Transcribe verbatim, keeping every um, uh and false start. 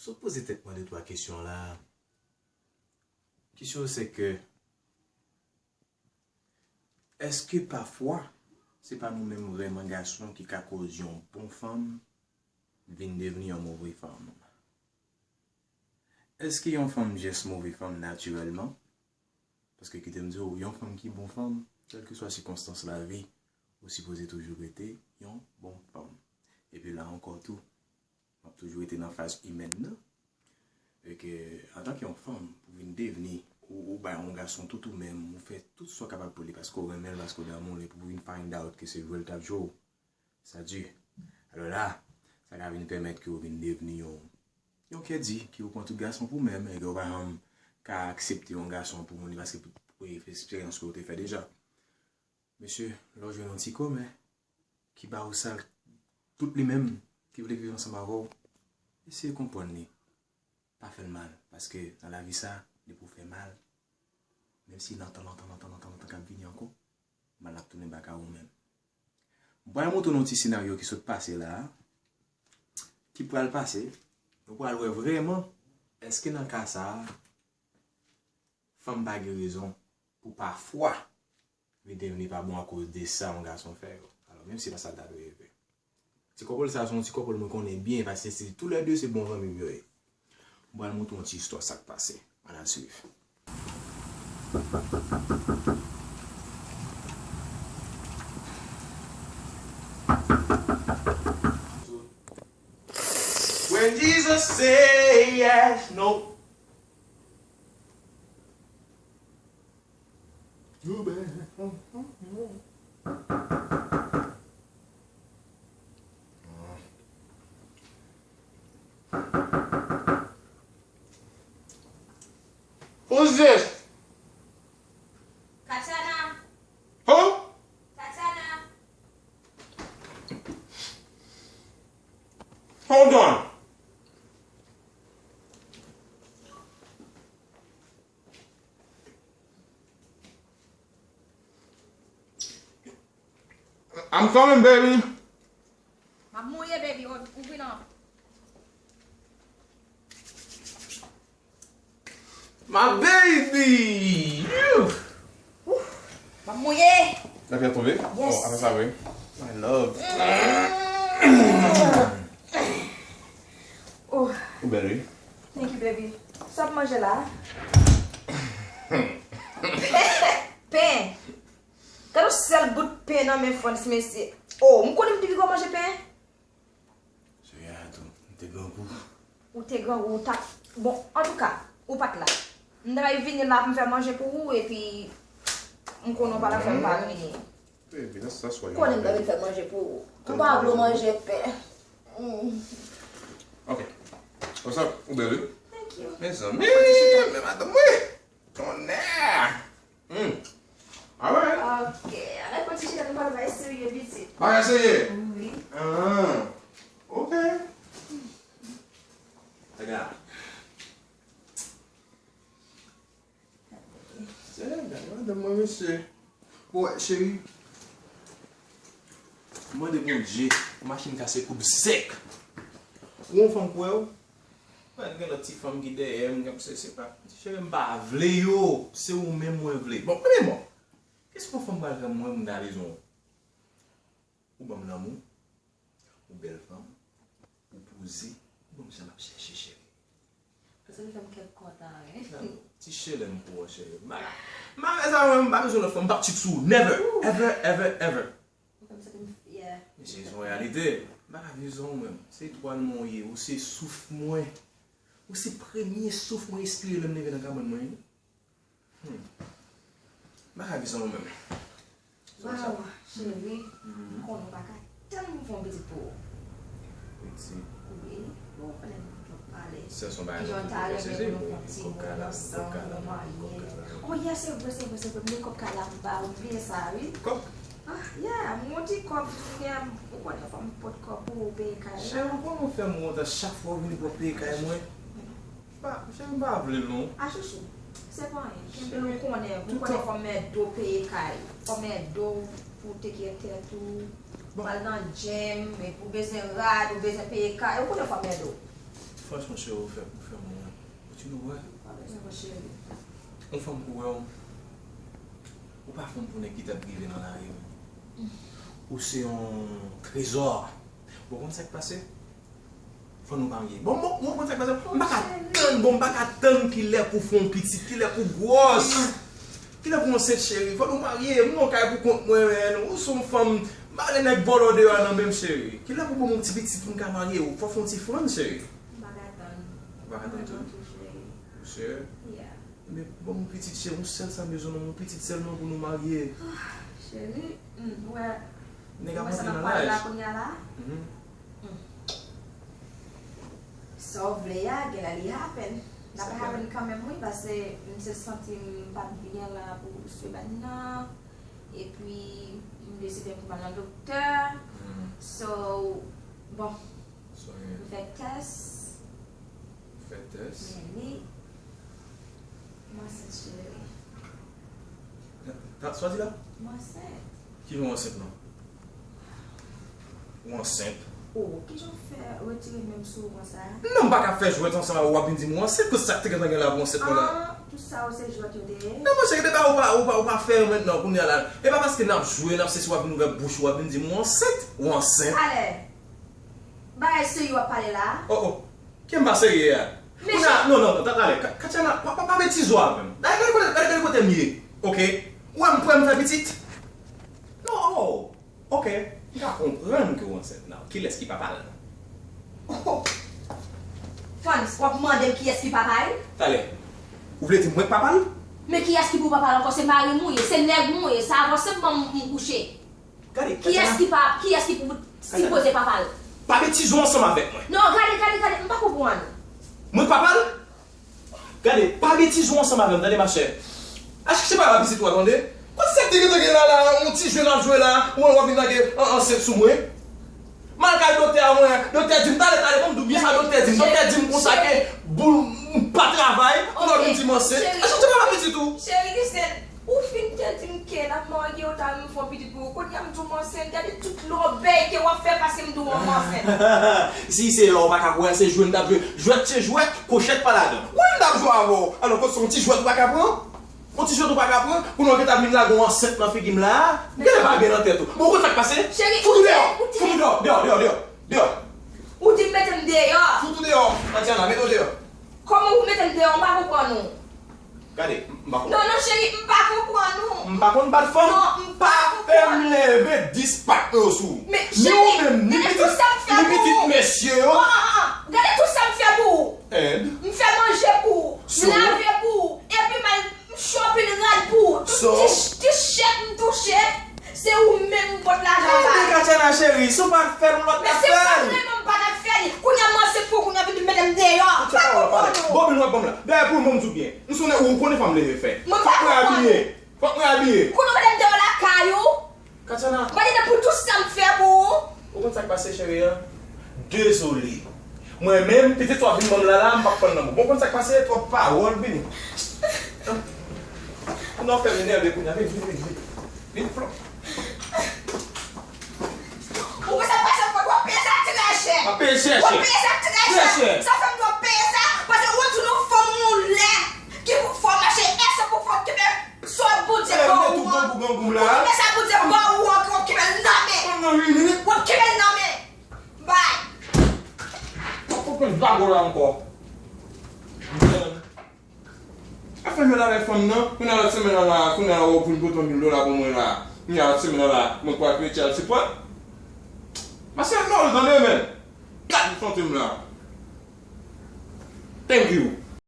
So poze tèt mwen de twa kesyon la. Kesyon se ke, èske pafwa se pa nou menm vrèman gason ki ka koz yon bon fanm vin devni yon move fanm? Èske yon fanm just move fanm natirèlman? Paske kite m di w, yon fanm ki bon fanm, kèlkeswa sikonstans lavi, ou sipoze toujou rete yon bon fanm. Epi la ankò tou, m ap toujou rete nan faz imèn nan. E ke, antanke yon fanm, pou vin devni, ou, ou bay yon gason tout ou menm, ou fè tout sa w kapab pou li, paske w renmen l, paske w damou li, pou vin find out ke se jwe l t ap jwe w, sa di. Alò la, sa ka vin pèmèt ke w vin devni yon, yon kè di, ke w pran tout gason pou menm, e ke w pa janm ka aksepte yon gason pou moun li, paske pou, pou eksperyans ke w te fè deja. Mesye, lè w jwenn yon ti kòmè ki ba w sa l tout li menm, ki vle viv ansanm avè w, eseye konprann li. Pa fè l mal, paske nan lavi sa, depi w fè mal, menm si lontan, lontan, lontan, lontan, lontan k ap vini ankò, mal ap tounen baka ou menm. M pral montre nou yon ti senaryo ki sot pase la a, ki pral pase, nou pral wè vrèman, èske nan ka sa a, fanm pa gen rezon pou pafwa li devni pa bon akoz de sa yon gason fè yo. Alò, menm si se pa sa l ta dwe rive. Ti kòpòl sa a se yon ti kòpòl mwen konnen byen, paske se toulède se bon zanmi m yo ye. M pral montre yon ti istwa sa k pase. Ann al swiv. When Jesus say yes, no. You better. Who's this? Katiana. Who? Katiana. Hold on. I'm coming, baby. M ap mouye, baby. O, ouvri non. My baby! Yuh! M ap mouye. Lapli ap tonbe? Yes. Oh, apre sa, wi. My love. Oh. Ou bèl, wi. Thank you, baby. Sa w ap manje la? Pen. Gade yon sèl bout pen nan men Frantz, mesye. Oh, m konnen m te pi gwo manje pen. Sou ya tou, m te grangou. Ou te grangou, ou t ap, bon, antouka, ou pa t la. M ta pral vini la pou m fè manje pou ou, epi m konnen w pa t ap fè m pa vini. Baby, that's, that's why you. M konnen m ta vin fè manje pou ou. Ou pa vle w manje pen. Mm. Ok. What's up? Ou bèl, wi? Thank you. Mezanmi, men madanm, wi. Tonnè! Hmm. Alright. Ok. Alright, pran ti chita, nou pral bay serye, pitit. Bagay serye? Wi. Ah. Ok. Gade. Se, gade madanm mwen, mesye. Bon, cheri, mande Bondye, machin kase koub sèk. Ou yon fanm kwè w? Mwen gen lòt ti fanm ki dèyè m, gen se, se pa, cheri, m pa vle yo, se ou menm mwen vle. Bon, premyèman, kisa yon fanm pral fè mwen, m ta bezwen w? Ou ban m lanmou, ou bèl fanm, ou poze, ou ban m sa m ap chèche, cheri. Sa vin fè m kèk kontan, wi. Ti chelè m pou ou, cheri. M pa, m pa fè sa, mwen, m pa bezwen lòt fanm, m p ap cheat sou ou. Never, ever, ever, ever. Ou fè m santi m, yeah. Se yon reyalite. M pa ka viv san ou menm. Se etwal mwen ou ye, ou se souf mwen. Ou se premye souf mwen respire lè m leve nan kabann mwen. Hmm. M pa ka viv san ou menm. Waw, cheri, m konnen w pa ka tann pou fè yon pitit pou ou. Pitit? Wi, bon, fè lè nou t ap pale. Jan talè menm nou fè yon ti moun ansanm, nou marye. Oh, yeah, se vre, se vre, se vre. M gen kòb kay la m ba ou, bliye sa, wi. Kòb? Ah, yeah, m gon ti kòb, yeah, ou konnen fò m pot kòb pou ou peye kay la. Cheri, ou konnen w fè m wont a chak fwa w vini pou w peye kay mwen. Ba, cheri, m pa vle l non. A chouchou, se pa anyen. Kenbe l, ou konnen, ou konnen fò m ede w peye kay. Fò m ede w pou w take care tèt ou. Bon. Pou al nan gym, epi ou bezwen rad, ou bezwen peye kay. Ou konnen fò m ede w. Franchman, cheri, ou fè, ou fè m wont. But you know what? Yon fanm kou wè w, ou pa fè m pou nèg ki t ap drive nan lari, men. Ou se yon trezò. Bon, konn sa k pase? Fò nou marye. Bon, bon, bon, konn sa k pase? M pa ka tann, bon, m pa ka tann kilè pou fè yon pitit, kilè pou gwòs. Kilè pou ansent, cheri? Fò nou marye. M nan kay pou kont mwen, men. Ou se yon fanm, m pa gen nèg vòlò deyò a nan men m, cheri. Kilè pou ban m yon ti pitit pou m ka marye? Fò fè yon ti fanm, cheri. M pa ka tann. Ou pa ka tann tou? Ou sure? Yeah. Ebyen, ban m yon pitit, cheri, yon sèl sa m bezwen nan men w, yon pitit sèlman pou nou marye. Cheri, hmm, ou wè, nèg ap rantre nan laj. Kounye a la. Mhm. Hmm. Sa w vle a, genlè li happen. L ap happen kanmenm, wi, paske m se santi m pa t byen la pou semèn nan. Epi, m deside pou m al nan doktè. Mhm. So, bon, m fè tès. Fè tès. Men li, m ansent, cheri. Sa w di la? M ansent. Ki jan w ansent non? Ou ansent? Oh, ki jan w fè retire men m sou ou konsa? Non, m pa ka fè jwèt ansanm avè w, w ap vin di m ou ansent, kote sa k te gentan gen la pou ansent mwen la? Ah, tout sa yo se jwèt yo te ye? Non, monchè, e pa ou pa, ou pa, ou pa fè yo mentnan, kounye a la. E pa paske n ap jwe, n ap sesi, w ap vin ouvè bouch ou, w ap vin di m ou ansent, ou ansent. Talè, bagay serye w ap pale la? Oh, oh. Ke m pa serye a? Kounye a, non, non, non, talè, Ka-, Katiana, pa, pa, pa betize w avè m. Gade, gade kote, gade, gade kote m ye, oke? Ou wè m prè m fè pitit? Non, oh, oke, m ka konprann ke w ansent nan. Kilès ki papa l? Oh, Frantz, w ap mande m kiyès ki papa l? Talè, ou vle di m mwen k papa l? Men kiyès ki pou papa l ankò? Se mari m ou ye, se nèg m ou ye, se avè w senpman m, m kouche. Gade, kiyès ki pa, kiyès ki pou sipoze papa l? Pa betize w ansanm avèk mwen. Non, gade, gade, gade, m pa konprann. Mwen k papa l? Gade, pa betize w ansanm avè m, tande, machè. Al chèche papa pitit ou a, tande. Kote sa k te gentan gen la, la, yon ti jwe n ap jwe la, ou wè w ap vin lage an-, ansent sou mwen. M al kay doktè a mwen, doktè di m, talè, talè, ban m di w byen sa doktè di m. Doktè di m konsa ke boul m pa travay, pou w ap vin di m ansent. Al chèche papa pitit ou. Cheri Christelle, ou fin te di m ke n ap marye, ou ta renmen m fè yon pitit pou ou. Kounye a m di w m ansent, gade tout lòbèy ke w ap fè paske m di w m ansent. Si se lè w pa ka kwè, se jwe n t ap jwe. Jwèt se jwèt, kwochèt pa ladan. Wi, m t ap jwe avè w. Alò, kote se yon ti jwèt ou pa ka pran? Yon ti jwèt ou pa ka pran? Pou nou gentan vin lage w ansent nan figi m la a? Genlè pa byen nan tèt ou. Bon, ou konn sa k pase? Fout ou deyò! Fout ou deyò! Deyò, deyò, deyò! Deyò! Ou di m mete m deyò! Fout ou deyò! Katiana, mete w deyò! Kòman ou mete m deyò? M pa konprann ou. Gade, m pa konprann. Non, non, cheri, m pa konprann ou. M pa konn bat fanm. Non, m pa konprann. Pa fè m leve dis pak mwen yo sou ou. Ni ou menm, ni pitit, ni pitit mesye yo. Gade tout sa m fè pou ou. M fè manje pou ou. M lave pou ou. Epi m al m shopping rad pou ou. Tout ti, ti chèk m touche. Se ou menm m pot lajan bay. Ebyen, Katiana cheri, si w pa t fè l, yon lòt t ap fè l. Men si m pa t renmen, m pa t ap fè li. Kounye a m ansent pou ou, kounye a vin di m mete m deyò. M pa konprann ou. Bon, men w ap ban m la. Dayè pou l ban m di w byen. M se yon nèg ou konnen fanm leve fè. Fòk mwen abiye. Fòk mwen abiye. Kounye a w mete m deyò lakay ou. Katiana. Mwen di pou tout sa m fè pou ou. Ou konn sa k pase, cheri an? Dezole. Mwen menm, pitit w ap vin ban m la la, m p ap pran l nan men w. Bon, ou konn sa k pase? Twòp pawòl, vini. Kounye a w fè m enève kounye a. Vin, vin, vin, vin. Vin, flò. Ou konn sa k pase, w ap peye sa trè chè. W ap peye chè, chè. W ap peye sa trè chè. Trè chè. Sa fè m di w ap peye sa, paske w retourne yon fanm yon lè ki pou fè w mache, èske pou fè w kenbe sa Bondye ba ou an. Ou kenbe sa Bondye ba ou an, w ap kenbe l nan men. W ap kenbe l nan men. Bay. W ap konprann zago la ankò. Afè jwèt avèk fanm nan, kounye a lòt semèn nan la, kounye a la w ap vin pote yon mil dola pou mwen la. Kounye a lòt semèn nan la, mwen kwè ke Chelsea pran. Mache non, tande men. Gad santi m la. Thank you.